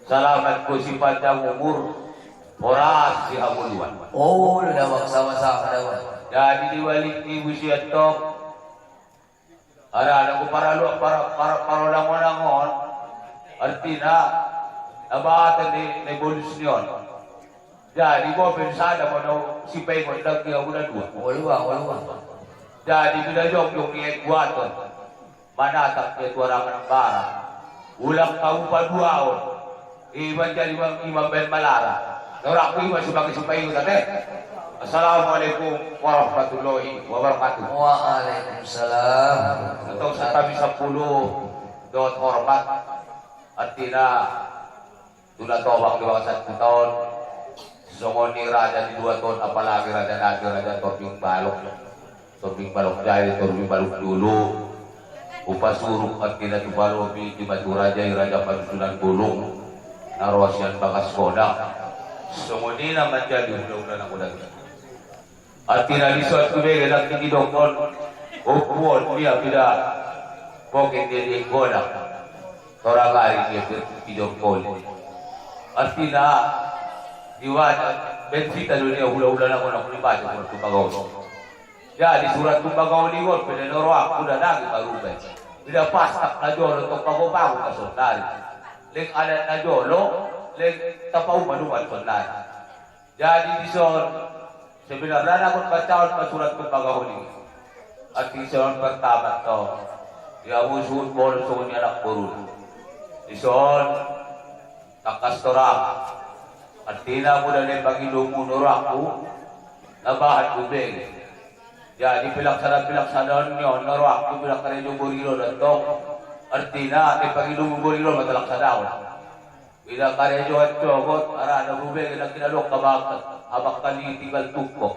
Salamat ho sipanjang umur, horas di hangoluan. Oh, da bang, sama-sama da bang. Jadi di balik ni busian tong. Ada, ada ku paralu, para, para, parolangolangol. Artina, abatan di, di bolus nion. Jadi, bo pe sada mano sipaingot dagi au na dua. Olo bang, olo bang. Jadi, mida jongjong ni aek buaton, manatap dia tu arangan bara. Ulang kau paduaon. Iba jadi bang, iba ben malara. Norak ku iba sebagai sipaingot ate. Assalamualaikum warahmatullahi wabarakatuh. Waalaikumsalam. Atau sekami sepuluh dot hormat. Artina, tu na tobang di bagasan huta on, songon i raja di dua ton, apalagi raja nami, raja Torbing Balok. Torbing Balok Jaya, Torbing Balok Julu. Hupasuruk artina tu palopi di batu raja i, raja panusunan bulung. Na ro sian bagas godang. Songon i na manjadi hula-hula na godang i. Artina di son tu bege nang tingki dokkon, ompu on dia pida poken dia di godang. Torang ari dia pir di dokkon. Artina di wajah ben hita do dia hula-hula na godang di baca surat tumbagaon. Jadi surat tumbagaon i gon pede noroak uda nagi parubai. Ida pastak na jolo tong pago-pago na sonari. Leng adat na jolo, leng tapauma-uma sonari. Jadi di son, sebenarna na gon bacaon ma surat tumbagaon i. Arti son pertama tong, dia musuh bol songon i anak boru. Di son, tangkas torang. Artina mula na pangidomu noroakku, na bahat tu bege. Jadi pelaksanaan-pelaksanaan ni on noroakku, bila karejo borilo datong. Artina na pangidomu borilo ma talaksanaon. Bila karejo ancogot, arana tu bege na kinadok kabangkat, abangkali tinggal tungkok.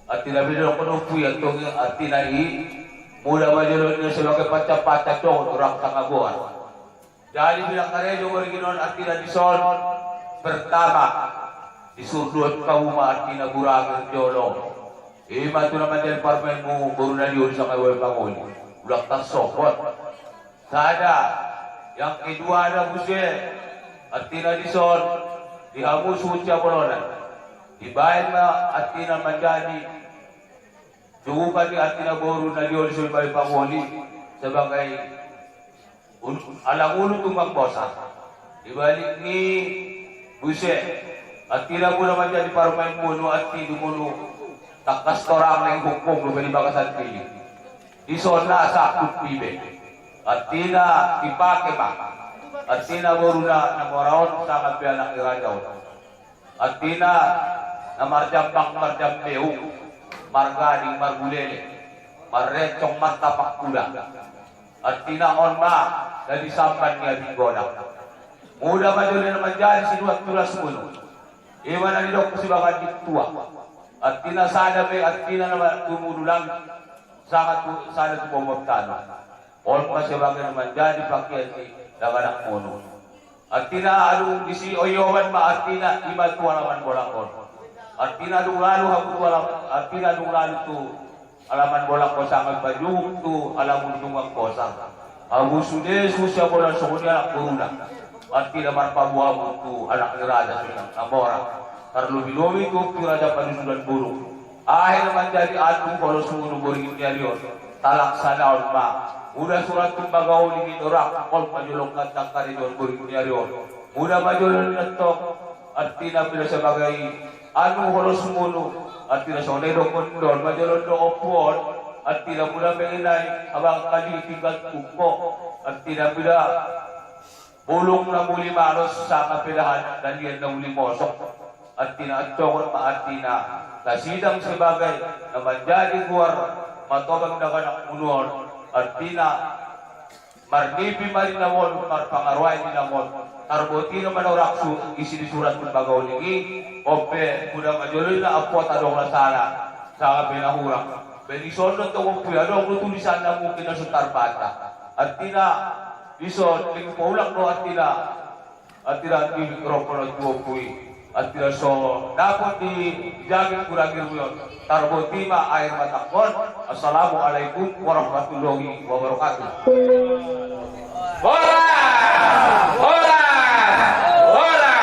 Artina bila dokkon ompu i antong i, artina i, mula ma jolo ni sebagai pancang-pancang cogot orang sangaboan. Jadi bila karejo borngin on artina di son, pertama, di surduon pauma artina burangir jolo. Ima tu na manjadi parumaenmu boru na di on sanga uwe pangoli. Ulang tarsopot. Sada, yang kedua ada muse, artina di son, di hamu suhut siapolonan. Dibaen ma artina manjadi, cukup artina boru na di on sanga uwe pangoli, sebagai Ul-, alang ulu tunggang bosa. Di balik ni muse, artina mula manjadi parumaenmunu, arti dumunu tangkas torang na ingkungkung dope di bagasan piling. Di son na sangkut pibe. Artina dipake ma. Artina boruna na mora on sanga pe anak ni raja on. Artina na marjambang marjambeung, margading margulele, marrencong martapak kuda. Artina on ma na di samban ni abing godang. Muda ma jolo na manjadi sinuan tulasmunu. Ima na didok sibagan di tua. Artina sada pe, artina na tumulu langit. Sanga tu, sada tu bombor tano. On ma sebagai na manjadi pakean ni daganak munu. Artina adung disi oyoban ma artina ima tu alaman bolak on. Artina adung lalu hamu tu alam-, artina adung lalu tu alaman bolak on sanga pajuhuk tu alaman tunggang bosa. Hamu sude suhut siapolonan songon i anak boruna. Artina marpaboa hamu tu anak ni raja sonang na mora. Tarlobi-lobi tu ompu raja panusunan bulung. Ahe na manjadi antu holosmunu borngin ni ari on. Talaksanaon ma. Muda surat tumbagaon i nidok on ma jolo tangkas karejoan borngin ni ari on. Muda ma jolo ni antong. Artina pila sebagai anu holos munu, artina songon i do, on do, on ma jolo do ompu on, artina muna mengenai abang kali tinggal tungko, artina muna bulung na muli manos sanga pelahan dalian na uli mosok, artina antongon ma artina na sidang sebagai na manjadi guar matobang daganak munu on, artina marnipi ma di na on, marpangaruai di na on. Tarboti nama na urang su isi di surat tu bagaon i. Ompe kuda majolina ampot adong na sala sanga pe na hurang. Beni sondo tong ompu i adong do tulisan na mungkin na so tarbaca. Artina dison lingku paulang do artina. Artina di rokon on tu ompu i. Artina so dapot di jaging guragir on. Tarboti ma air matangkon. Assalamualaikum warahmatullahi wabarakatuh. Horas! Horas! Horas!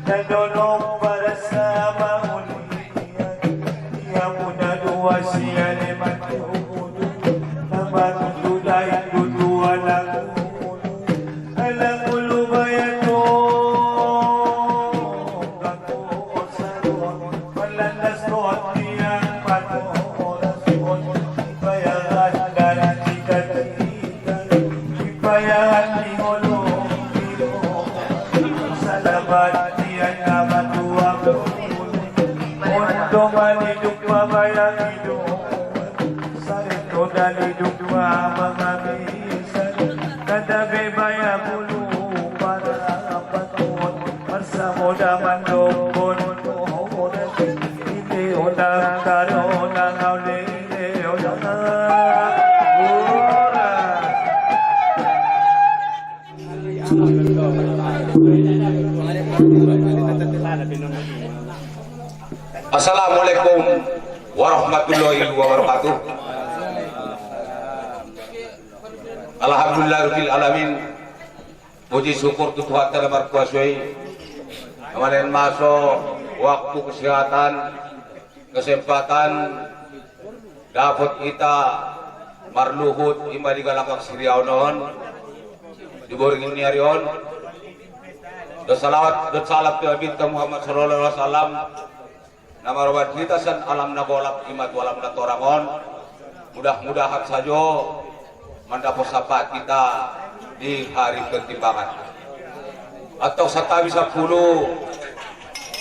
Sadonong parasa maulian, ia muna dua siale matudu, na matudu daindu dua langulu, langulu baya tonggang. Malandas do tiang manoras on, dibayaran dari cita-cita, dibayaran di holong-holong. Salamat tiang na matua. Ondo maniduk ma baya hidup, sarinto daliduk ma mangabisan, kada be baya bulu pada paton. Marsamoda mandok bono bono, ite oda karo nangau lele oda. Ura. Assalamualaikum warahmatullahi wabarakatuh. Alhamdulillahirabbil alamin. Puji syukur tu Tuhanta na markuasa i, na manang maso waktu, kesehatan, kesempatan dapot hita marluhut ima di galanggang siriaon on, di borngin ni ari on. Dohot salawat dohot salam tu Nabi Muhammad sallallahu alaihi wasallam, na maroban hita sian alam na golap ima tu alam na torang on. Mudah-mudahan sajo mandapot sapaat hita di hari pertimbangan. Antong santabi sampulu,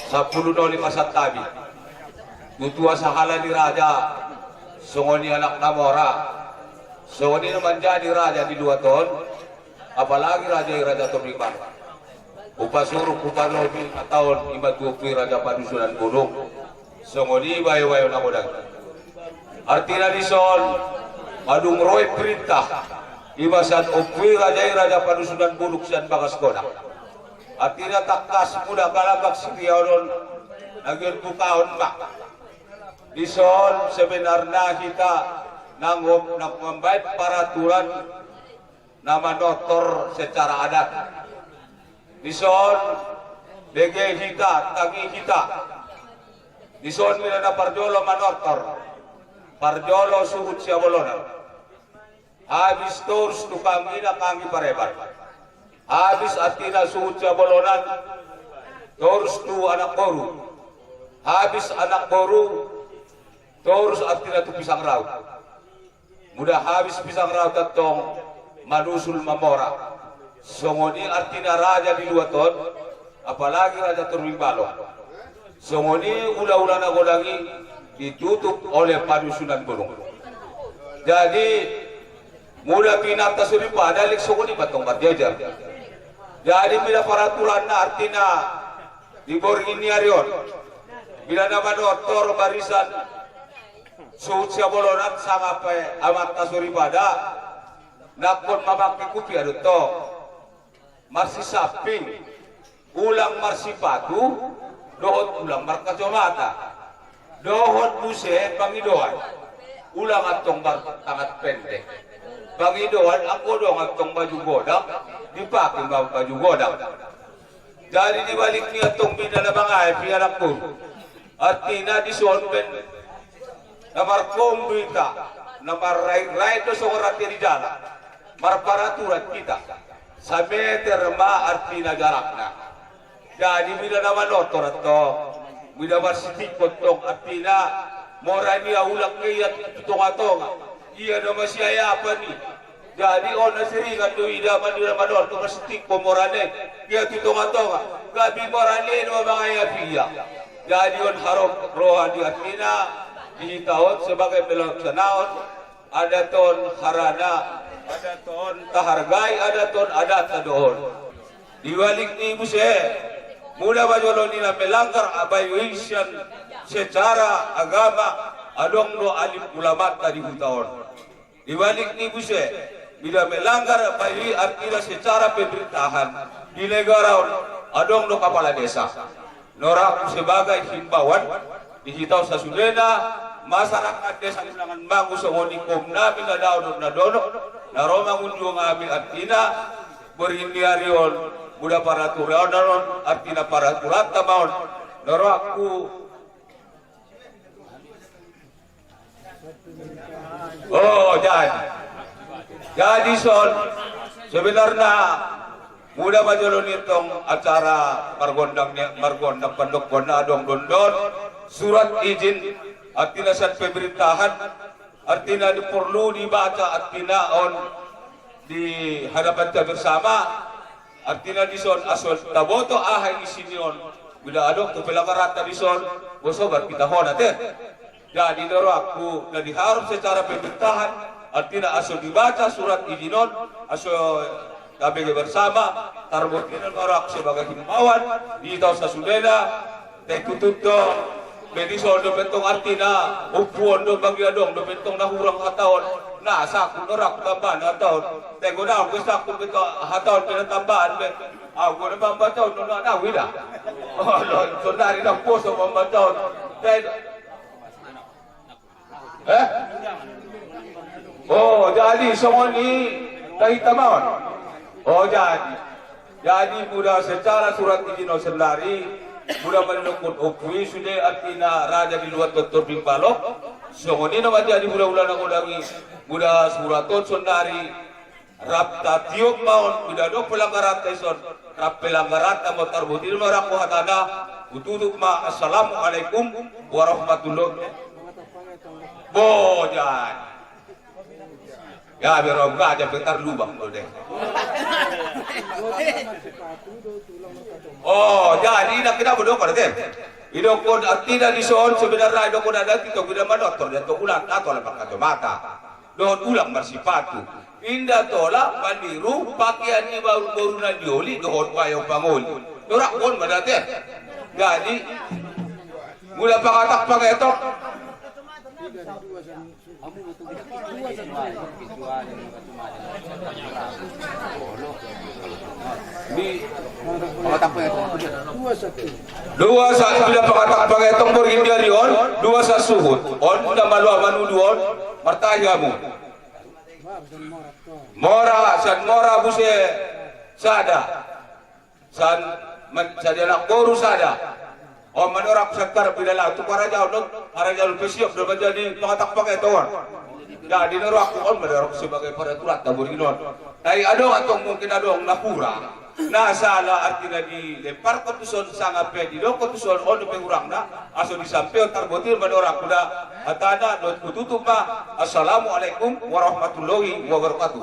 sampulu na lima santabi. Tutu sahala ni raja, songon i anak na mora, songon i na manjadi raja di luat on. Apalagi raja i Raja Torbing Balok. Hupasuruk, hupalobi, ataon ima tu ompu i Raja Padusunan Bulung. Songon i bayo-bayo na godang. Artina dison, madung ro i perintah ima sian ompu i raja i Raja Padusunan Bulung sian bagas godang. Artina tangkas mula galanggang siriaon on, na giot bukaon ma. Dison sebenarna hita nang, nang mambaen paraturan na manortor secara adat. Dison bege hita, tangi hita. Dison mina na parjolo manortor, parjolo suhut siabolonan. Habis torus tu kangina, kangi parebar. Habis artina suhut siabolonan, torus tu anak boru. Habis anak boru, torus artina tu pisang raut. Mula habis pisang raut antong, manusul ma mora. Songon i artina raja di luat on, apalagi Raja Torbing Balok. Songon i ula-ula na godang i ditutup oleh Padusunan Bulung. Jadi, mula tu inanta soripada lek songon i ma antong marjejer. Jadi, mila paraturanna artina di borngin ni ari on, mila na manortor barisan suhut siabolonan sanga pe amanta soripada, nangkon mamangke kupiah do antong. Marsisamping, ulang marsipatu, dohot ulang markacamata, dohot muse pangidoan, ulang antong martangan pendek. Pangidoan anggo adong antong baju godang, dipake ma baju godang. Jadi di balik ni antong mina na mangae piala pun. Artina dison pe na markombu hita, na marrait-rait do songon rante di jala. Marparaturan hita. Sameter ma artina jarakna. Jadi mida na manortor antong, mida marsitingko antong artina, mora ni ia ulang ke ia tu tonga-tonga. Ia na masiayapan i. Jadi on na seringan do ida manira manortor marsitingko mora ni ia tu tonga-tonga. Gabe mora ni do mangayapi ia. Jadi on haroro roha di artina, di hita on sebagai pelaksanaon adat on harana, adat on tahargai, adat on adat na do on. Di balik ni muse, mula ma jolo ni na melanggar bayu i sian secara agama, adong do alim ulamanta di huta on. Di balik ni muse, mida melanggar bayu i artina secara pemerintahan di negara on, adong do kapala desa. Norang sebagai himbauan di hita on sasudena, masyarakat desa Ulangan Mangu songon i koum nami na dao dohot na dohot na ro mangunjung hami artina borngin ni ari on. Mula paraturan on, artina paraturanta ma on. Na rohangku. Oh, jadi. Jadi son, sebenarna mula ma jolo ni tong acara margondang ni, margondang pandokkon na adong do on surat izin, artina surat pemerintahan, artina di porlu dibaca, artina on di hadapan ta bersama, artina dison aso taboto aha isi ni on. Bila adong tu pelanggaranta dison, boso bar kita hona te. Jadi na rohangku na diharap secara pemerintahan, artina aso dibaca surat izin on, aso tabege bersama, tarboto i na rohangku sebagai himbauan di taon sasudena. Te tutu do, be dison do pe tong artina, umpuon do bagi adong do pe tong na hurang hata on, na sangkut do rohangku tambahan hata on. Te godang be sangkut be tong hata on be na tambahan be. Au godang mambaca on do na nawi da. Oh, sonari na poso mambaca on. Te Eh? Oh, jadi songon i tahita ma on. Oh, jadi. Jadi mula secara surat izin on sendari, mula mandokkon ompu i sude artina raja di luat tontor di balok. Songon i nama jadi mula-mula na godang i, mula surat on sendari. Rap tatiop ma on, mula adong pelanggaranta dison, rap pelanggaranta ma on tarboto i ma rohangku hatana, hututup ma assalamualaikum warahmatullahi. Bojan. Ya, biar om gajah petar lubang do deh. Oh, jadi na kena bodoh kada te. Idokkon artina dison sebenarna idokkon adat i tong, idokkon manortor dia tong ulang atau lepak kacamata. Dohot ulang marsipatu. Inda tola maniru pakean ni boru-boru na nioli dohot bayo pangoli. Dorak on ma da te. Jadi mula pangatang pangetok. Dua sa-, bila pangatang pangetok borngin di ari on, dua sasuhut. On na malo manodo on, martahi hamu. Mora, sian Mora muse sada. Sian, man-, sian anak boru sada. On ma na rohangku sian Karapidala tu harajaon do, harajaon pe siop do manjadi pangatang pangetok on. Jadi na rohangku on ma na rohangku sebagai paraturanta borngin on. Tapi adong antong mungkin adong na hurang. Na sala artina dilemparkon tuson sanga pe didokkon tuson on dope hurangna, aso disampehon tarboto i ma na rohangku da, hatana dohot hututup ma, assalamualaikum warahmatullahi wabarakatuh.